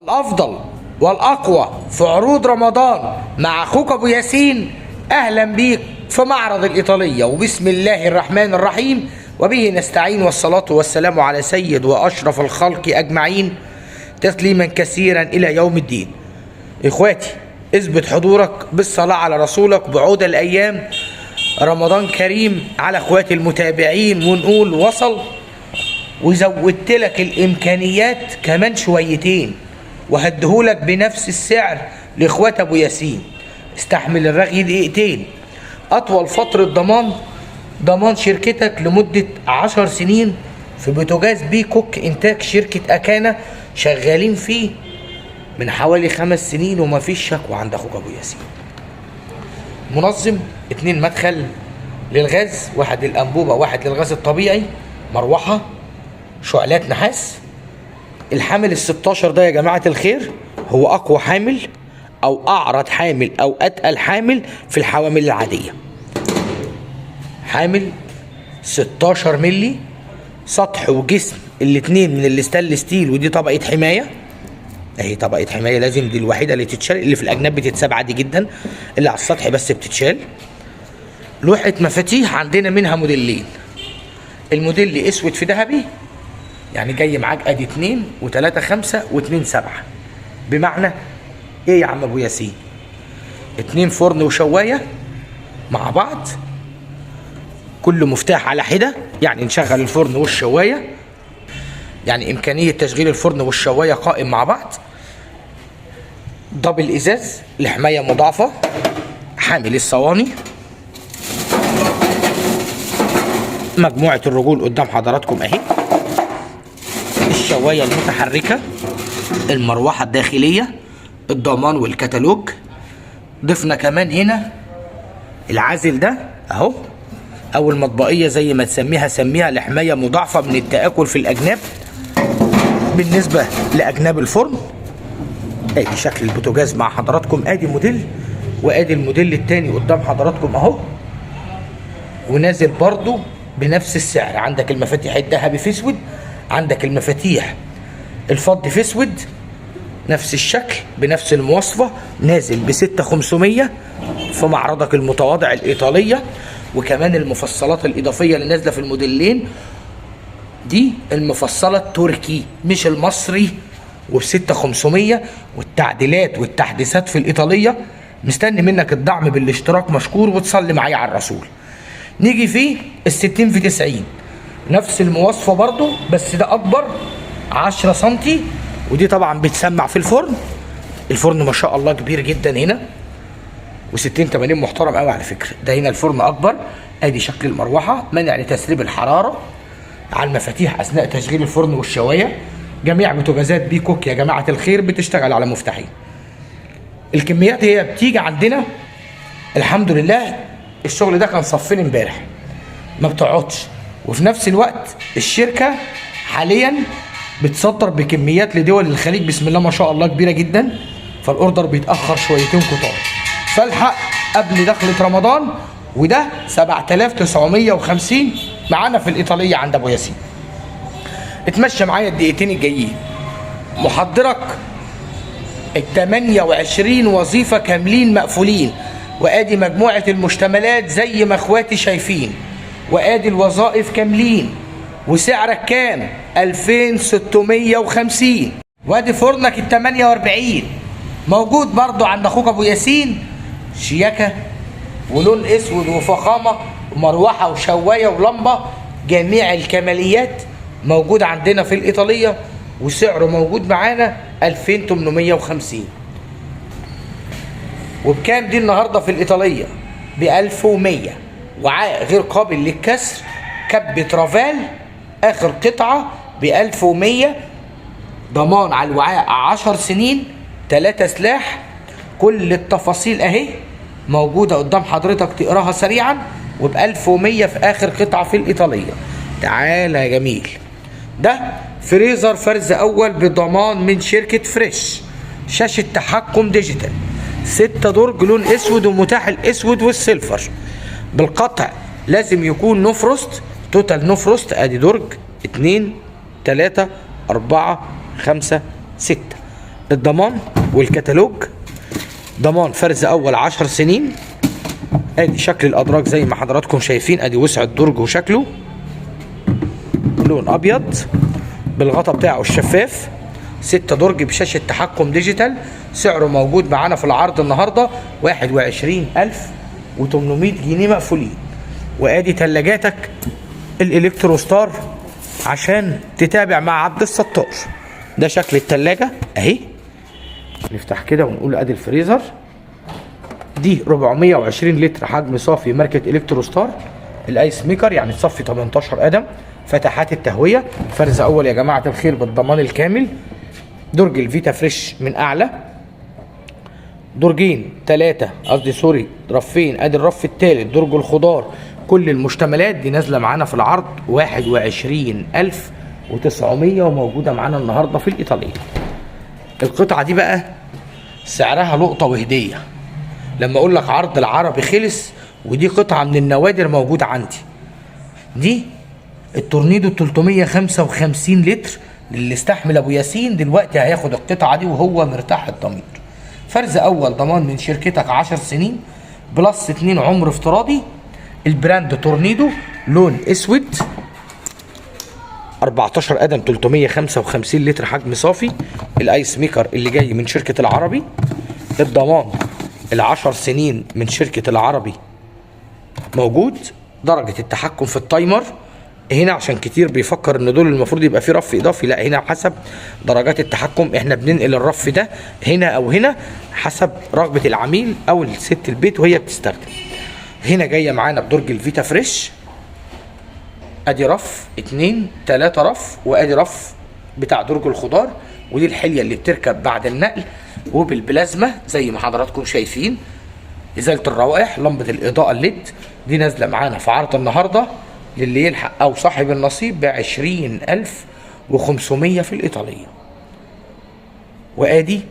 الأفضل والأقوى في عروض رمضان مع أخوك أبو ياسين. أهلا بيك في معرض الإيطالية، وبسم الله الرحمن الرحيم وبه نستعين، والصلاة والسلام على سيد وأشرف الخلق أجمعين تسليما كثيرا إلى يوم الدين. إخواتي، اثبت حضورك بالصلاة على رسولك بعود الأيام. رمضان كريم على إخواتي المتابعين، ونقول وصل وزودت لك الامكانيات كمان شويتين وهديهولك بنفس السعر لاخوات ابو ياسين. استحمل الرغي دقيقتين. اطول فترة ضمان، ضمان شركتك لمدة 10 سنين في بوتاجاز بيكوك انتاج شركة اكانا، شغالين فيه من حوالي 5 سنين ومفيش شكوى عند اخوك ابو ياسين. منظم، اتنين مدخل للغاز، واحد للانبوبة واحد للغاز الطبيعي، مروحة، شعلات نحاس. الحامل ال 16 ده يا جماعة الخير هو أقوى حامل أو أعرض حامل أو أتقل حامل في الحوامل العادية. حامل 16 ملي، سطح وجسم الاتنين من ال stainless steel، ودي طبقة حماية اهي، طبقة حماية لازم، دي الوحيدة اللي تتشال. اللي في الأجناب بتتساب عادي جدا، اللي على السطح بس بتتشال. لوحة مفاتيح عندنا منها موديلين، الموديل اسود في ذهبي، يعني جاي معاك ادي 2 و3 5 و2 7. بمعنى ايه يا عم ابو ياسين؟ اتنين فرن وشوايه مع بعض، كل مفتاح على حده، يعني نشغل الفرن والشوايه، يعني امكانية تشغيل الفرن والشوايه قائم مع بعض. double ازاز لحماية مضاعفه، حامل الصواني، مجموعة الرجول قدام حضراتكم اهي، الشوايه المتحركه، المروحة الداخليه، الضمان والكتالوج. ضفنا كمان هنا العازل ده اهو، او المطبقيه زي ما تسميها سميها، لحماية مضاعفه من التاكل في الاجناب. بالنسبة لاجناب الفرن، ادي شكل البوتاجاز مع حضراتكم، ادي موديل وادي الموديل التاني قدام حضراتكم اهو، ونازل برضو بنفس السعر. عندك المفاتيح الذهبي في اسود، عندك المفاتيح الفضي في اسود، نفس الشكل بنفس المواصفة، نازل ب6500 في معرضك المتواضع الإيطالية. وكمان المفصلات الإضافية اللي نازلة في الموديلين دي، المفصلة التركي مش المصري، وب6500، والتعديلات والتحديثات في الإيطالية. مستني منك الدعم بالاشتراك مشكور، وتصلي معايا على الرسول. نيجي فيه ال60 في 90، نفس المواصفة برضو بس ده أكبر 10 سنتي، ودي طبعا بتسمع في الفرن. الفرن ما شاء الله كبير جدا هنا، و60 80 محترم قوي على فكرة. ده هنا الفرن أكبر. ادي شكل المروحة، منع لتسريب الحرارة على المفاتيح أثناء تشغيل الفرن والشواية. جميع بوتاجازات بيكوك يا جماعة الخير بتشتغل على مفتاحين. الكميات هي بتيجي عندنا الحمد لله، الشغل ده كان صفين امبارح، ما بتقعدش. وفي نفس الوقت الشركة حاليا بتصدر بكميات لدول الخليج بسم الله ما شاء الله كبيرة جدا، فال order بيتأخر شويتين كتار، فالحق قبل دخلة رمضان. وده 7950 معانا في الإيطالية عند أبو ياسين. اتمشى معايا الدقيقتين الجايين، محضرك ال 28 وظيفة كاملين مقفولين، وادي مجموعة المشتملات زي ما اخواتي شايفين، وادي الوظائف كاملين. وسعرك كام؟ 2650. وادي فرنك ال 48 موجود برضو عند اخوك ابو ياسين، شياكة ولون اسود وفخامة ومروحة وشواية ولمبة، جميع الكماليات موجود عندنا في الإيطالية، وسعره موجود معانا 2850. وبكام دي النهارده في الإيطالية؟ ب 1100. وعاء غير قابل للكسر، كبة رافال، آخر قطعة ب 1100، ضمان على الوعاء 10 سنين، 3 سلاح. كل التفاصيل اهي موجودة قدام حضرتك، تقراها سريعا. وب 1100 في آخر قطعة في الإيطالية. تعالى يا جميل، ده فريزر فرز أول بضمان من شركة فريش، شاشة تحكم digital، 6 درج، لون اسود، ومتاح الاسود وال silver. بالقطع لازم يكون no frost، total no frost. ادي درج، 2، 3، 4، 5، 6. الضمان والكتالوج، ضمان فرز اول 10 سنين. ادي شكل الادراج زي ما حضراتكم شايفين، ادي وسع الدرج وشكله، لون ابيض بالغطا بتاعه الشفاف، 6 درج بشاشة تحكم digital. سعره موجود معانا في العرض النهاردة 21800 جنيه مقفولين. وادي تلاجاتك الالكتروستار عشان تتابع مع عبد الستار. ده شكل التلاجة اهي، نفتح كده ونقول ادي الفريزر. دي 420 لتر حجم صافي، ماركة الكتروستار. ال ice maker يعني تصفي 18 قدم، فتحات التهوية، فرز اول يا جماعة الخير بالضمان الكامل. درج الفيتا فريش من اعلى، درجين 3 قصدي sorry رفين، ادي الرف الثالث درج الخضار. كل المشتملات دي نازله معانا في العرض 21900 وموجودة معانا النهارده في الايطالية. القطعة دي بقى سعرها لقطة وهديه. لما اقول لك عرض العربي خلص، ودي قطعه من النوادر موجودة عندي. دي التورنيدو 355 لتر، اللي استحمل ابو ياسين دلوقتي هياخد القطعة دي وهو مرتاح الضمير. فرز اول ضمان من شركتك 10 سنين plus 2 عمر افتراضي. ال brand تورنيدو، لون اسود، 14 قدم، 355 لتر حجم صافي. ال ice maker اللي جاي من شركة العربي، الضمان العشر سنين من شركة العربي موجود. درجة التحكم في ال timer هنا، عشان كتير بيفكر ان دول المفروض يبقى في رف اضافي، لا، هنا حسب درجات التحكم احنا بننقل الرف ده هنا او هنا حسب رغبة العميل او الست البيت وهي بتستخدم. هنا جاية معانا بدرج الفيتا فريش، ادي رف 2 3 رف، وادي رف بتاع درج الخضار. ودي الحلية اللي بتركب بعد النقل وبالبلازما زي ما حضراتكم شايفين. ازالة الروائح، لمبة الاضاءة ال LED، دي نازلة معانا في عرض النهاردة للي يلحق او صاحب النصيب ب20500 في الايطالية. وادي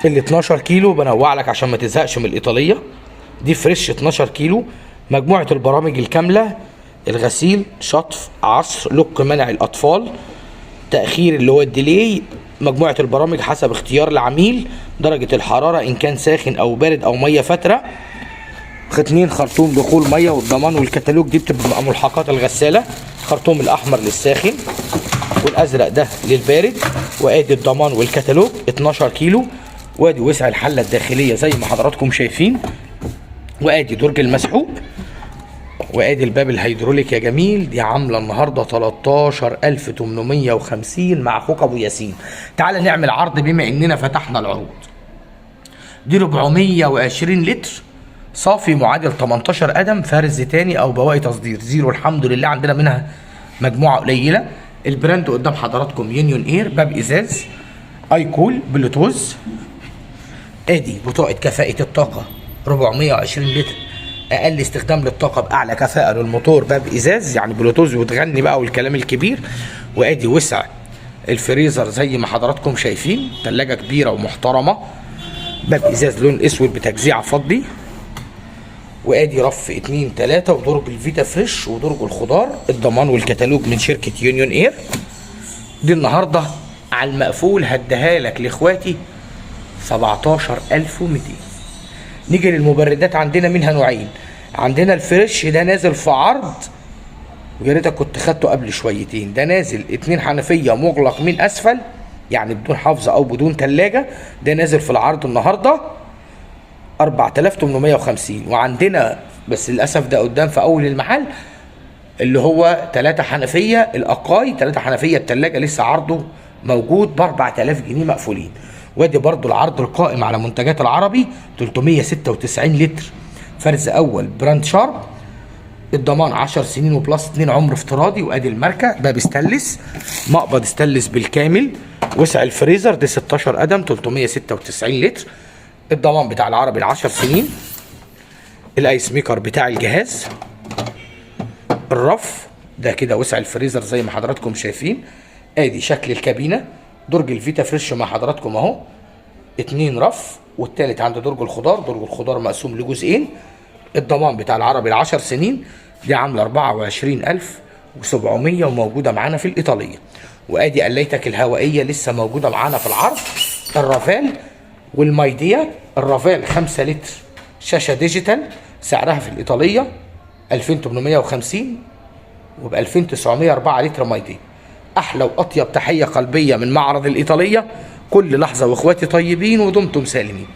ال 12 كيلو، بنوع لك عشان ما تزهقش من الايطالية. دي فريش 12 كيلو، مجموعة البرامج الكاملة، الغسيل، شطف، عصر، lock منع الاطفال، تأخير اللي هو ال delay، مجموعة البرامج حسب اختيار العميل، درجة الحرارة إن كان ساخن أو بارد أو مية فترة، 2 خرطوم دخول مية، والضمان والكتالوج. دي بتبقى ملحقات الغسالة، خرطوم الأحمر للساخن والأزرق ده للبارد. وادي الضمان والكتالوج 12 كيلو. وادي وسع الحلة الداخلية زي ما حضراتكم شايفين. وادي درج المسحوق. وادي الباب الهيدروليك يا جميل. دي عامله النهارده 13850 مع اخوك ابو ياسين. تعالى نعمل عرض بما اننا فتحنا العروض. دي 420 لتر صافي معادل 18 قدم، فرز تاني او بواقي تصدير zero، الحمد لله عندنا منها مجموعة قليله. ال brand قدام حضراتكم يونيون اير، باب ازاز، iCool، بلوتوز. ادي بطاقة كفاءة الطاقة، 420 لتر، اقل استخدام للطاقة باعلى كفاءة للموتور، باب ازاز يعني بلوتوز وتغني بقى والكلام الكبير. وادي وسع الفريزر زي ما حضراتكم شايفين، تلاجة كبيرة ومحترمه، باب ازاز لون اسود بتجزيع فضي. وادي رف 2 3 ودرج الفيتا فريش ودرج الخضار. الضمان والكتالوج من شركة يونيون اير. دي النهارده على المقفول هديها لك لاخواتي 17200. نيجي للمبردات، عندنا منها نوعين. عندنا الفريش ده نازل في عرض، ويا ريتك كنت خدته قبل شويتين. ده نازل 2 حنفية مغلق من اسفل، يعني بدون حافظه او بدون تلاجة. ده نازل في العرض النهارده 4850. وعندنا بس للاسف ده قدام في اول المحل، اللي هو 3 حنفية الاقاي، 3 حنفية التلاجة لسه عرضه موجود ب 4000 جنيه مقفولين. وادي برضو العرض القائم على منتجات العربي، 396 لتر فرز اول brand شارب، الضمان 10 سنين و plus 2 عمر افتراضي. وادي الماركه، باب ستانلس، مقبض ستانلس بالكامل. وسع الفريزر دي 16 قدم، 396 لتر، الضمان بتاع العربي ال 10 سنين. ال ice maker بتاع الجهاز، الرف ده كده وسع الفريزر زي ما حضراتكم شايفين. ادي شكل الكابينه، درج الفيتا فريش مع حضراتكم اهو، 2 رف، والتالت عند درج الخضار. درج الخضار مقسوم لجزئين. الضمان بتاع العربي العشر سنين. دي عامله 24700 وموجودة معانا في الايطالية. وادي قلايتك الهوائية لسه موجودة معانا في العرض. الرافال والمايديا، الرافال 5 لتر شاشة digital، سعرها في الايطالية 2850، وب 2904 لتر مايديا. احلى واطيب تحية قلبية من معرض الايطالية. كل لحظة واخواتي طيبين ودمتم سالمين.